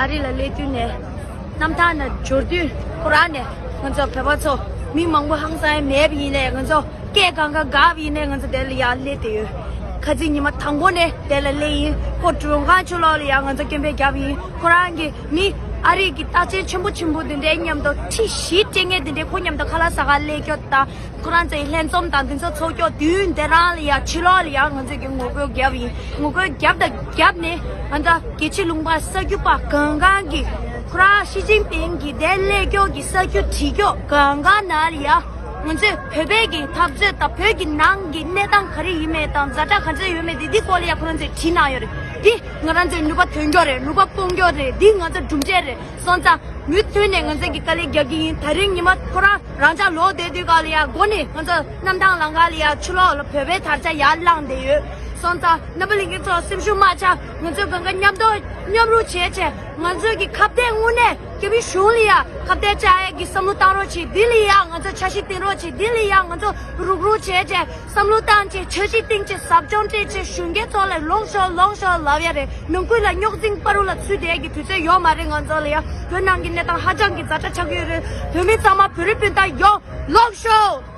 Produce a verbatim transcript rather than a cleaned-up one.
ཨ་རི་ལ་སླེབས་དུས་ནས་གནམ་ཐང་ནས་འབྱོར་དུས་ཁོ་རང་ནས་ང་ཚོ་བོད་པ་ཚོ་མི་མང་པོ་ཧང་སང་མེད་པ་ཡིན་ནས། ང་ཚོ་སྐད་གང་ག་འགག་པ་ཡིན་ནས། ང་ཚོ་དེ་ལ་ཡར་སླེབས་བསྡད་ཡོད། ཁ་རྩང་ཉི་མ་དང་པོ་ནས་དེ་ལ་སླེབས་ཡིན། ཁོ་མགྲོན་ཁང་ཕྱི་ལོགས་ལ་ཡར་ང་ཚོ་སྐད་འབོད་བརྒྱབ་ཡིན། ཁོ་རང་གི་མི་ཨ་རི་གི་རྟགས་ཅན་ཆེན་པོ་ཆེན་པོ་དེ་འདྲའི་མཉམ་དུ་ཁྲི་བཞི་སྤྲད་མཁན་དེ་འདྲའི་ཁོ་མཉམ་དུ་ཁ་ལག་ཟ་གར་སླེབས་རྒྱུ་དང་། ཁོ་རང་ཚོའི་ལྷན་འཛོམས་དང་དེ་ཚོ་ཚོགས་རྒྱུ་དུས་དེ་རང་ལ་ཡ་ཕྱི་ལོགས་ལ་ཡ་ང་ཚོས་ཀྱི་ངོ་རྒོལ་བརྒྱབ་ཡིན། ངོ་རྒོལ་བརྒྱབ་དང་བརྒྱབ་ནས་ང་ཚོ་རྒྱལ་སྤྱི་ལུང་པ་གསར་འགྱུར་པ་གང་གང་གིས་ཁོ་རང་ཞི་ཅིན་ཕིང་གིས་དེ་སླེབས་རྒྱུ་གི་གསར་འགྱུར་བྲིས་རྒྱུ་གང་གང་ནང་ལ་ཡ་ང་ཚོས་བོད་པའི་གི་འཐབ་རྩོད་དང་བོད་ཀྱི་ནང་གི་གནས་སྟངས་ག་རེ་ཡིན་མེད་དང་ཛ་དྲག་ག་ཚོད་ཡོད་མེད་དེ་འདི་སྐོར་ལ་ཡ་ཁོ་རང་ཚོས་བྲིས་གནང་ཡོད་རེད། འདི་ང་རང་ཚོའི་ནུས་པ་ཐོན་རྒྱུ་རེད། ནུས་པ་སྤུངས་རྒྱུ་རེད། འདི་ང་ཚོ་གྲུབ་འབྲས་རེད། སོང་ཙང་མུ་མཐུད་ནས་ང་ཚོས་ཀྱི་དཀའ་ལས་རྒྱག་གི་ཡིན། ད་རིང་ཉི་མ་ཁོ་རང་རང་ཅག་ལོག་བསྡད་དུས་ག་ལ་ཡ་སྒོ་ནས་ང་ཚོ་གནམ་ཐང་ལམ་ཁ་ལ་ཡ་ཕྱི་ལོགས་ལ་བོད་པའི་དར་ཆ་ཡར་བསླངས་བསྡད་ཡོད། སོང་ཙང་རྣམ་པ་ལྷན་རྒྱས་ཚོ་སེམས་ཤུགས་མ་ཆག་ང་ཚོས་གང་ག་མཉམ་དུ་མཉམ་རུབ་བྱས་བྱས་ང་ཚོས་ཀྱི་ཁ་གཏད་དངོས་གནས་རྒྱ་མི་གཞུང་ལ་ཡ་ཁ་གཏད་བཅག་ཡས་ཀྱི་བསམ་བློ་བཏང་རོགས་བྱེད། འདི་ལ་ཡ་ང་ཚོ་འཆར་གཞི་བཏིང་རོགས་བྱེད། འདི་ལ་ཡ་ང་ཚོ་རུག་རུག་བྱས་བྱས་བསམ་བློ་བཏང་བྱས། འཆར་གཞི་བཏིང་བྱས་ཟབ་སྦྱོང་སྤྲད་བྱས་གཞོན་སྐྱེས་ཚོ་ལ་ལོག་ཤོག་ལོག་ཤོག་ལབ་ཡ་རེད། ནང་ཁུལ་ལ་རྙོག་འཛིང་བར་དུ་ལ་ཚུད་བསྡད་ཀྱི་དུས་ཚོད་ཡོད་མ་རེད། ང་ཚོ་ལ་ཡ་བོད་ནང་གི་གནས་སྟངས་ཧ་ཅང་གི་ཛ་དྲག་ཆགས་ཀྱི་ཡོད་རེད། བོད་མི་ཚང་མ་བོད་རིགས་སྤུན་ཟླ་ཡོང་ལོག་ཤོག